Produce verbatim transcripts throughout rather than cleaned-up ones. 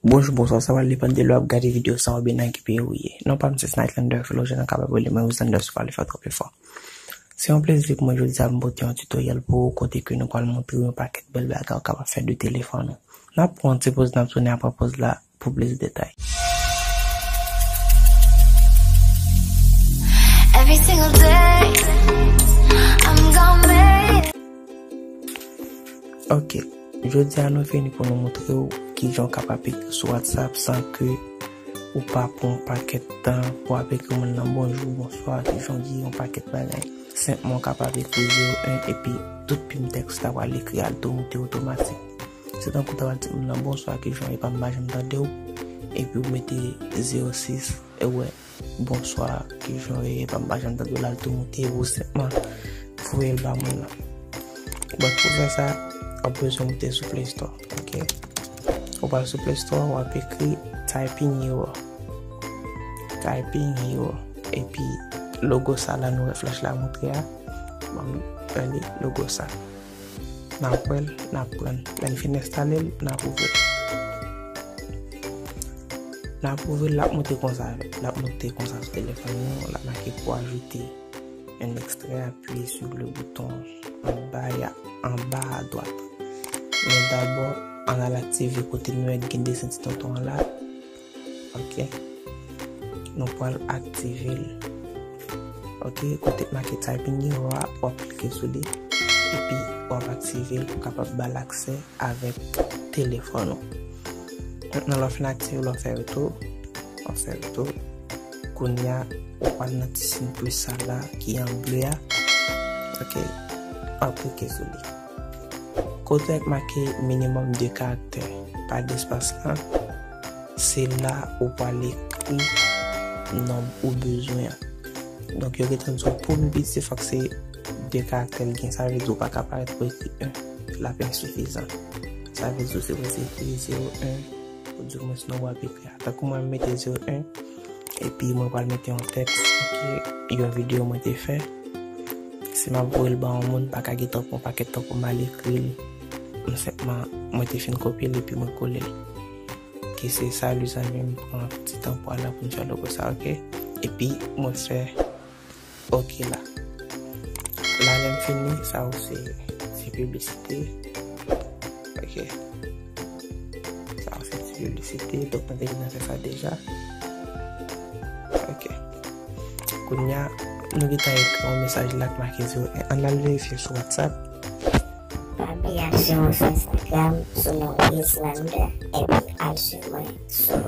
Bonjou, bonswa, sa pral depann de lè w ap gade videyo sa oubyen nan ki peyi ou ye. Non pa m se Snightlander Philogène, ou kapab rele mwen Wizlander sou pale fò twòp efò. Se yon plezi pou mwen jodi a pou m pote yon tutoriel pou ou kote ke nou pral montre w yon pakèt bèl bagay ou kapab fè de telefòn ou. N ap pran yon ti poz, n ap tounen apre poz la pou plis detay. Every single day, I'm gonna make it. Ok, jodi a nou vini pou nou montre w kijan w kapab ekri sou WhatsApp san ke ou pa pran yon pakèt tan pou ap ekri moun nan bonjou, bonswa, kijan w ye, yon pakèt bagay. Senpman w kapab ekri zewo en epi tout pim tèks ou ta pral ekri a al tou moute otomatik. Se tankou w ta pral di moun nan bonswa, kijan w ye, pa m pa janm tande w, epi w mete zewo sis, e w wè bonswa, kijan w ye, pa m pa janm tande w, l al tou moute, epi w senpman voye l ba moun nan. But pou fè sa, w ap bezwen moute sou Play Store, ok? Ou pral sou Play Store, w ap ekri Typing Hero. Typing Hero. Epi logo sa la nou wè flèch la montre a. Ban m fè li logo sa. N ap wè l, n ap pran l. Lè n fin enstale l, n ap ouvri l. N ap ouvri l, l ap monte konsa, l ap monte konsa sou telefòn nou, l ap make pour ajouter un extrait, appuyez sur le bouton en bas, en bas à droite. Men dabò, ann al aktive kote nou wè gen desen ti tonton an la. Ok. Nou pral aktive l. Ok, kote k make Typing Hero a, w ap klike sou li. Epi w ap aktive l pou w kapab ba l aksè avèk telefòn ou. Mentnan, lè w fin aktive l, w ap fè retou. W ap fè retou. Kounye a, ou pral nan ti siy plis sa la ki an ble a. Ok. W ap klike sou li. Kote k make minimòm de karaktè, pa despas la, se la ou pral ekri nonb ou bezwen an. Donk, yo gentan di w pou pi piti, fòk se de karaktè l gen. Sa vle di ou pa ka parèt pou ekri en. L ap ensifizan. Sa vle di ou sipoze ekri zewo en, ou di mwen sinon w ap ekri a. Tankou mwen, m mete zewo en, epi mwen pral mete yon tèks, ok, yon videyo mwen te fè. Si m ap voye l ba yon moun, pa ka gen tan pou yon pakèt tan pou m al ekri l. M senpman, mwen te fin kopye l epi mwen kole l. Ki se salut zanmi, m pran ti tan pou al la pou m fè logo sa, ok? Epi mwen fè ok la. La lè m fini, sa yo se ti piblisite. Ok. Sa yo se ti piblisite, donk mwen te gentan fè sa deja. Ok. Kounye a, nou gentan ekri yon mesaj la k make zewo en. Ann al verifye sou WhatsApp. Pa bliye al swiv mwen sou Instagram sou non Wizlander, epi al swiv mwen sou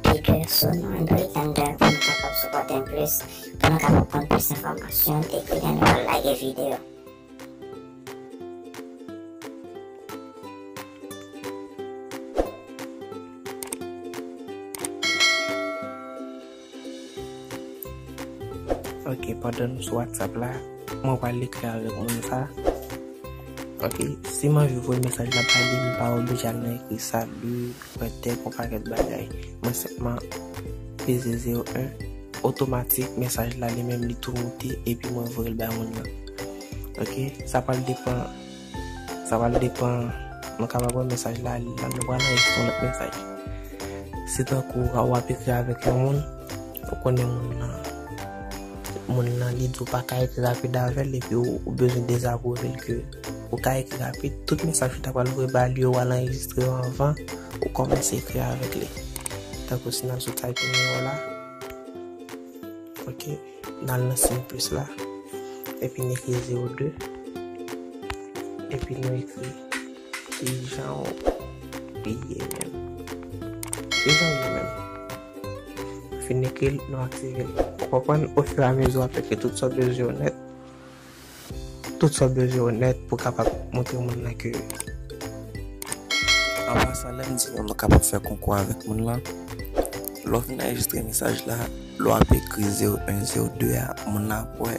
Twitter sou non Wizlander pou nou kapab sipòte m plis, pou nou kapab konn plis enfòmasyon depi lè nou pral lage videyo. Ok, pandan nou sou WhatsApp la, mwen pral ekri avèk moun sa. Ok, si m anvi voye mesaj la ba li, m pa oblije al nan ekri salut, kwètèk, yon pakèt bagay. Mwen senpman peze zewo en, otomatik, mesaj la li menm li tou moute, epi mwen voye l bay moun nan. Ok, sa pral depann Sa pral depann, nou kapab wè mesaj la, li la, nou pral anrejistre yon lòt mesaj. Se tankou w ap ekri avèk yon moun, ou konnen moun nan, moun nan li di w pa ka ekri rapid avè l, epi ou, ou bezwen dezapwouve l ke ou ka ekri rapid. Tout mesaj ou ta pral voye ba li yo, w al anrejistre yo anvan ou kòmanse ekri avèk li. Tankou si n al sou Typing Hero la, ok, n al nan siy plis la, epi n ekri zewo de, epi nou ekri kijan w ye menm. Kijan w ye menm. Fin ekri l, nou aktive l. Ou konprann? Ofiramezi w ap ekri tout sa w bezwen yo nèt. Tout sa w bezwen yo nèt pou w kapab montre moun nan ke. An pasan, lè m di nou, nou kapab fè konkou avèk moun lan. Lè w fin anrejistre mesaj la, lè w ap ekri zewo en, zewo de a, moun nan ap wè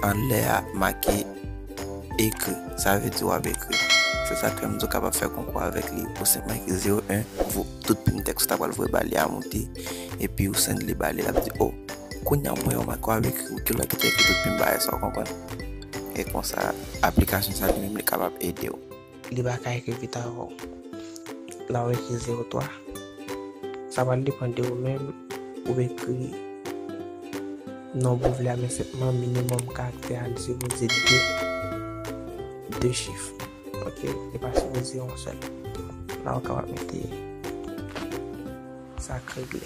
anlè a make ekri. Sa vle di w ap ekri. Se sa k fè m di w kapab fè konkou avèk li. Ou senpman ekri zewo en, vo-, tout pim tèks ou ta pral voye ba li a moute, epi ou send li ba li, l ap di, o, kounye a m wè w make w ap ekri, ou genlè gentan ekri tout pim bagay sa, w konprann? E konsa, aplikasyon sa li menm li kapab ede w. Li pa ka ekri vit avè w. La w ekri zewo twa, Sa pral depann de ou menm, ou ekri nonb ou vle a, men senpman minimòm karaktè a li sipoze de, de chif. Ok, li pa sipoze yon sèl. La ou kapab mete sa k regle.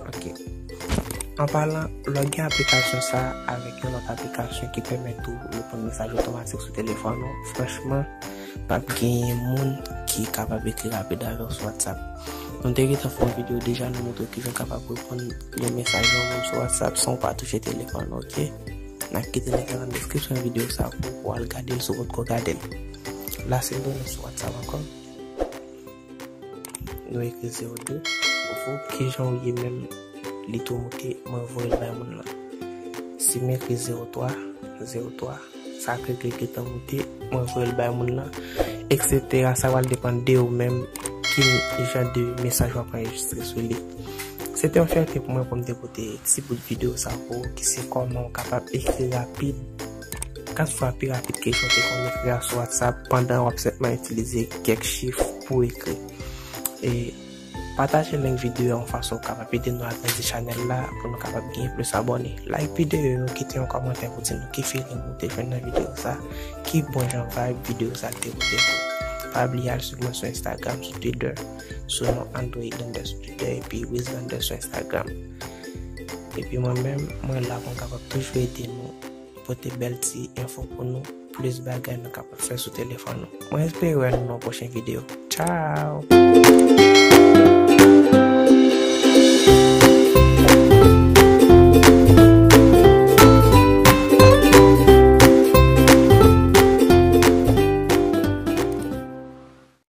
Ok. An palan, lè w gen aplikasyon sa avèk yon lòt aplikasyon ki pèmèt ou reponn mesaj otomatik sou telefòn ou, franchman, p ap genyen moun ki kapab ekri rapid avè w sou WhatsApp. Nou te gentan fè yon videyo deja, nou montre w kijan w kapab reponn yon mesaj yon moun sou WhatsApp san w pa touche telefòn ou, ok? N ap kite link lan nan deskripsyon videyo sa pou w al gade l si w potko gade l. La, se nou sou WhatsApp ankò. Nou ekri zewo de. Ou kijan ou ye menm, li tou moute, mwen voye l bay moun lan. Si m ekri zewo twa, zewo twa, sa k regle gentan moute, mwen voye l bay moun lan, et cetera. Sa pral depann de ou menm ki jan de mesaj w ap anrejistre sou li. Se te yon fyète pou mwen pou m te pote ti bout videyo sa pou ou, ki se kòman w kapab ekri rapid, kat fwa pi rapid ke jan w te konn ekri a sou WhatsApp pandan w ap senpman itilize kèk chif pou ekri. E pataje link videyo a yon fason w kapab ede nou agrandi chanèl la pou nou kapab genyen plis abòne. Like videyo yo, kite yon kòmantè pou di nou ki feeling ou te jwenn nan videyo sa, ki bon jan vibe videyo sa te pote pou ou. Pa bliye al swiv mwen sou Instagram, sou Twitter, sou non Android Lander sou Twitter epi Wiz Lander sou Instagram. Epi mwen menm, mwen la pou m kapab toujou ede nou pote bèl ti enfo pou nou, plis bagay nou kapab fè sou telefòn nou. Mwen espere wè nou nan yon pwochen videyo. Tchao!